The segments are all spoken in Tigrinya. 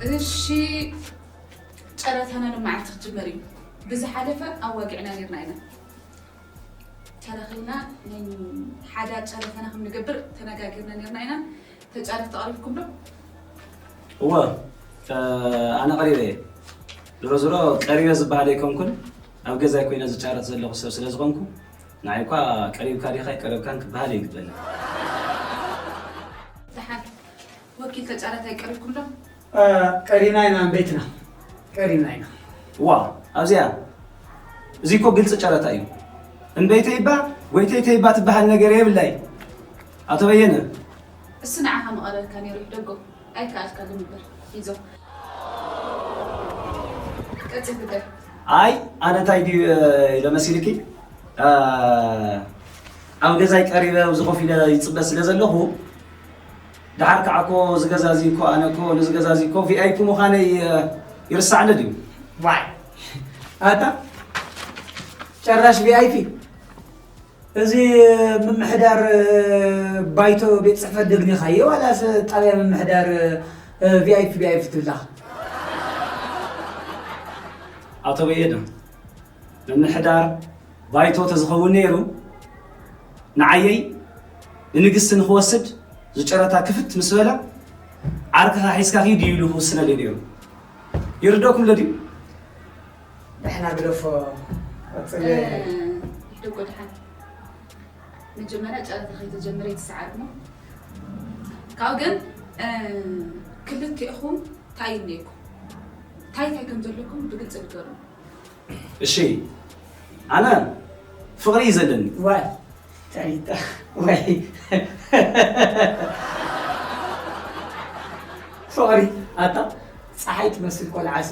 እሺ፣ ጨረታና ሎማዓልቲ ክጅመር እዩ። ብዝሓለፈ ኣዋጊዕና ነይርና ኢና። ተራኺብና ናይ ሓዳር ጨረታና ከም ንገብር ተነጋጊርና ነይርና ኢና። ተጫረቲ ተቐሪብኩም ዶ? እወ፣ እ፣ ኣነ ቀሪበ እየ። ዝሮ ዝሮ ቀሪበ ዝበሃል ኣይኮንኩን፣ ኣብ ገዛይ ኮይነ ዝጫረት ዘለኹ ሰብ ስለ ዝኾንኩ፣ ንዓይ እኳ ቀሪብካ ዲኻ ኣይቀረብካን ክበሃል ይግበኒ። ደሓን፣ ወኪል ተጫረታይ ቀሪብኩም ዶ? እ፣ ቀሪና ኢና እምበይትና። ቀሪና ኢና። ዋ፣ ኣብዚኣ፣ እዚ እኮ ግልፂ ጨረታ እዩ። እምበይተይባ፣ ጎይተይተይባ ትበሃል ነገር የብላይ። ኣቶ በየነ። እሱ ንዓኻ መቐረብካ ነይሩ ይሕደጎ። ኣይከኣልካሉን እምበር። ሒዞ። ቀፂል ግደል። ኣይ፣ ኣነ እንታይ ድዩ፣ እ፣ ኢለ መሲልኪ? እ፣ ኣብ ገዛይ ቀሪበ ኣብዚ ኮፍ ኢለ ይፅበ ስለ ዘለኹ፣ ደሓር ከዓ እኮ እዚ ገዛ እዚ እኮ ኣነ እኮ ነዚ ገዛ እዚ እኮ ቪ ኣይ ፒ ምዃነይ፣ እ፣ ይርሳዕ ኣሎ ድዩ? ዋይ! ኣታ ጨራሽ ቪ ኣይ ፒ! እዚ ምምሕዳር፣ እ፣ ባይቶ ቤት ጽሕፈት ደግኒኻዮ ዋላስ ጣብያ ምምሕዳር፣ እ፣ ቪ ኣይ ፒ፣ ቪ ኣይ ፒ ትብላ? ኣቶ በየነ፣ ምምሕዳር ባይቶ ተዝኸውን ነይሩ፣ ንዓየይ ንንግስቲ ንኽወስድ ዝጨረታ ክፍት ምስ በለ፣ ዓርክኻ ሒዝካ ኪድ ኢሉ ክውስነለይ ነይሩ። ይርደኩም ዶ ድዩ? ደሕና ግደፎ፣ ቀጽል። እ፣ ደጎ ደሓን። መጀመርያ ጨረታ ከይተጀመረ ይትሰዓር እሞ። ካብኡ ግን፣ እ፣ ክልቲእኹም እንታይ እኒኤኩም? እንታይ እንታይ ከም ዘለኩም ብግልፂ ንገሩኒ። እሺ፣ ኣነ ፍቕሪ እዩ ዘለኒ። ዋይ፣ ታይታ፣ ዋይ። ፍቕሪ፣ ኣታ፣ ፀሓይ ትመስል ቆልዓስ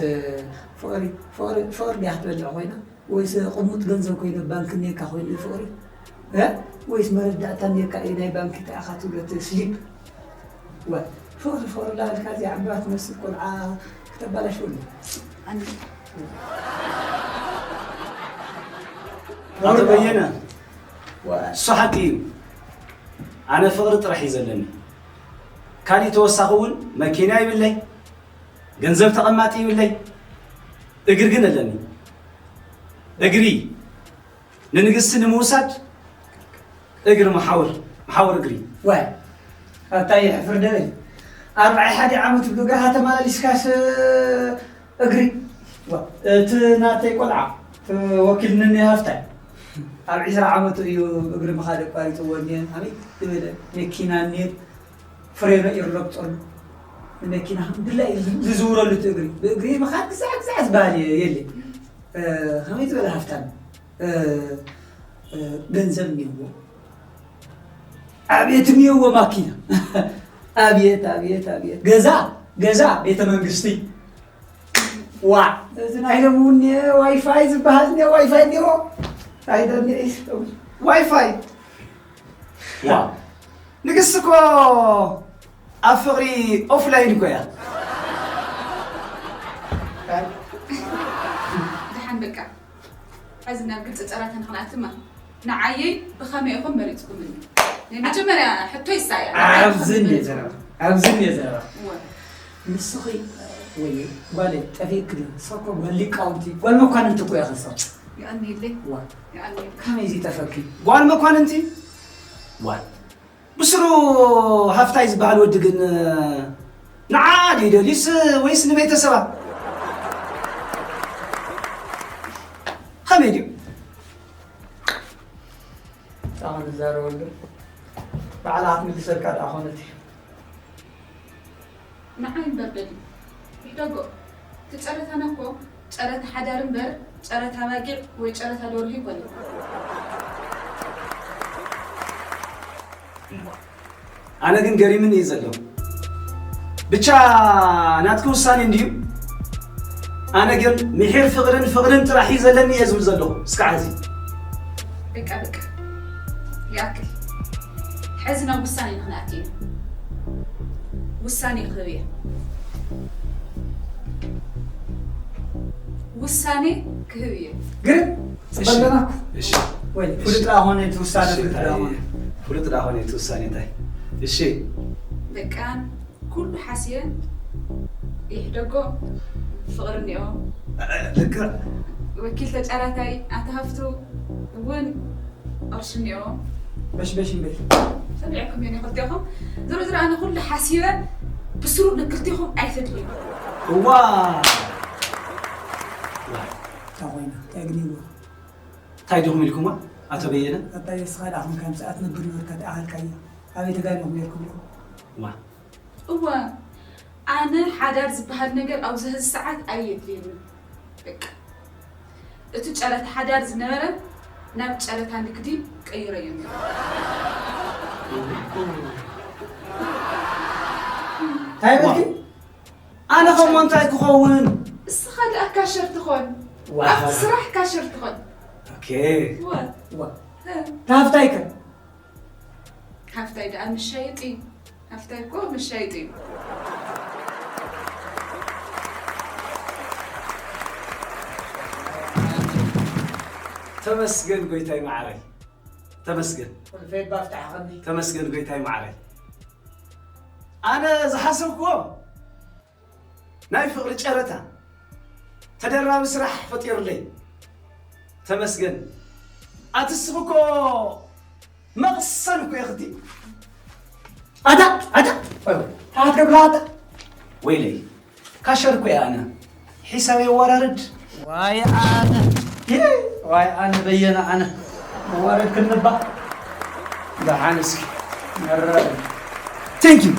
ፍቕሪ፣ ፍቕሪ፣ ፍቕሪ ድያ ክትበልዕ ኮይና? ወይስ ቅሙጥ ገንዘብ ኮይነ ባንክ እኒኤካ ኮይኑ እዩ ፍቕሪ? እ? ወይስ መረዳእታ እኒኤካ እዩ ናይ ባንክ እንታይ ኢኻ ትብሎ እቲ ስሊፕ? ወ-፣ ፍቕሪ ፍቕሪ እንዳበልካ እዚኣ ዕምባባ ትመስል ቆልዓ ክተባላሽወሉ። ኣነ ኣቶ በየነ፣ ወ-፣ እሱ ሓቂ እዩ። ኣነ ፍቕሪ ጥራሕ እዩ ዘለኒ። ካሊእ ተወሳኺ እውን መኪና ይብለይ፣ ገንዘብ ተቐማጢ ይብለይ፣ እግሪ ግን ኣለኒ። እግሪ ንንግስቲ ንምውሳድ እግሪ መሓውር፣ መሓውር እግሪ። ዋይ፣ ኣታ የሕፍር ደበል። ኣርባዓይ ሓደ ዓመት ብዱጋኻ ተመላሊስካስ እግሪ። ዋ፣ እቲ ናተይ ቆልዓ፣ እቲ ወኪል ንኒ ሃፍታይ፣ ኣብ ዕስራ ዓመቱ እዩ እግሪ ምኻድ ኣቋሪፅዎ እኒአ። ኣበይ ዝበለ መኪና እኒአ፣ ፍሬኖ እዩ ዝረግፀሉ። ንመኪና ከም ድላዩ ዝዝውረሉ እቲ እግሪ። ብእግሪ ምኻድ ግዛዕ ግዛዕ ዝበሃል የለ። እ፣ ከመይ ዝበለ ሃፍታም፣ እ፣ እ፣ ገንዘብ እኒአዎ። ኣብየት እኒአዎ ማኪና። ኣብየት፣ ኣብየት፣ ኣብየት። ገዛ፣ ገዛ፣ ቤተ መንግስቲ። ዋ፣ እዚ ናይ ሎሚ እውን እኒአ ዋይፋይ ዝበሃል እኒአ፣ ዋይፋይ እኒአዎ። ኣይደኒአ። ዋይፋይ። ዋ፣ ንግስቲ እኮ ኣብ ፍቕሪ ኦፍላይን እኮ እያ። ደሓን በቃ። ሕዚ ናብ ግልፂ ጨረታ ንኽንኣትማ። ንዓየይ ብኸመይ ኢኹም መሪፅኩምኒ? ናይ መጀመርያ ሕቶ ይሳያ። ኣብዚ እኒአ ዘረባ። ኣብዚ እኒአ ዘረባ። እወ። ንስኺ ወይ ጓለይ ጠፊእኪ ድዩ? ንሳ እኮ ጓል ሊቃውንቲ፣ ጓል መኳንንቲ እኮ እያ ኸሳ። የቐንየለይ። ዋ። የቐንየለይ። ከመይ እዚ ጠፈኪ? ጓል መኳንንቲ? ዋ። ብስሩ ሃፍታይ ዝበሃል ወዲ ግን ንዓ ድዩ ደልዩስ ወይስ ንቤተሰባ? ከመይ ድዩ? ኣሁን እዛረበሉ ባዕላ ክትምልሰልካ ደኣ ኾነት። ንዓይ እምበር ደልዩ። ይሕደጎ። እቲ ጨረታና እኮ ጨረታ ሓዳር እምበር ጨረታ ኣባጊዕ ወይ ጨረታ ደርሆ ኣይኮነን። ኣነ ግን ገሪምኒ እዩ ዘሎ። ብቻ ናትኪ ውሳኔ እንድዩ። ኣነ ግን ምሒር ፍቕርን ፍቕርን ጥራሕ እዩ ዘለኒ እየ ዝብል ዘለኹ እስካዕ ሕዚ። በቃ በቃ። ይኣክል። ሕዚ ናብ ውሳኔ ንኽንኣቱ ኢና። ውሳኔ ክህብ እየ። ውሳኔ ክህብ እየ። ግን እሺ፣ ጽበለና እኮ። እሺ። ወይ፣ እሺ። ፍሉጥ ደኣ ኾነ እቲ ውሳኔ፣ እሺ፣ ፍሉጥ ደኣ እንታይ ኾነ። ፍሉጥ ደኣ ኾነ እቲ ውሳኔ እንታይ? እሺ። በቃ፣ ኩሉ ሓስየ ይሕደጎ ፍቕሪ እኒኦ። ልክዕ። ወኪል ተጫራታይ ኣቶ ሃፍቱ እውን ቅርሺ እኒኦ። በሽበሽ እምበይ። ሰሚዕኩም እየ ክልቴኹም። ዝሮ ዝሮ ኣነ ኩሉ ሓሲበ ብስሩ ንክልቴኹም ኣይተድልዩ። እዋ። እታ ኮይና እንታይ ግን ይብሎ? እንታይ ዲኹም ኢልኩማ ኣቶ በየነ? ኣታ የስኻ ደኣ ኹም ከም ሰዓት ንብር ይወርካ ተኣሃልካያ። ኣበይ ተጋኒኹም ነርኩም? ዋ። እወ ኣነ ሓዳር ዝበሃል ነገር ኣብዚ ሕዚ ሰዓት ኣየድልየኒ። በቃ እቲ ጨረታ ሓዳር ዝነበረ ናብ ጨረታ ንግዲ ቀይረዮ ነይሩ። እንታይ በልኪ? ኣነ ከምኡ እንታይ ክኸውን? እስኻ ደኣ ካሸር ትኾን። ዋ። ኣብቲ ስራሕ ካሸር ትኾን። ኦኬ። እወ ዋ። ሃፍታይ ከ? ሃፍታይ ደኣ መሻየጢ እዩ። ሃፍታይ እኮ መሻየጢ እዩ። ተመስገን ጎይታይ መዓረይ። ተመስገን። ቁልፈይ ባፍታሕኸኒ። ተመስገን ጎይታይ መዓረይ። ኣነ ዝሓሰብክዎ ናይ ፍቕሪ ጨረታ ተደራቢ ስራሕ ፈጢሩለይ። ተመስገን። ኣቲ እስኺ እኮ መቕሰን እኮ ኢኽቲ። ኣታ ኣታ ታሓት ገብላ ኣታ ወይለይ ካሸር እኮ እየ ኣነ ሒሳብ የወራርድ። ዋይ ኣነ ይህ ዋይ ኣነ በየነ ኣነ መዋረድ ክንባ ደሓን እስኪ መረብ ቴንክ ዩ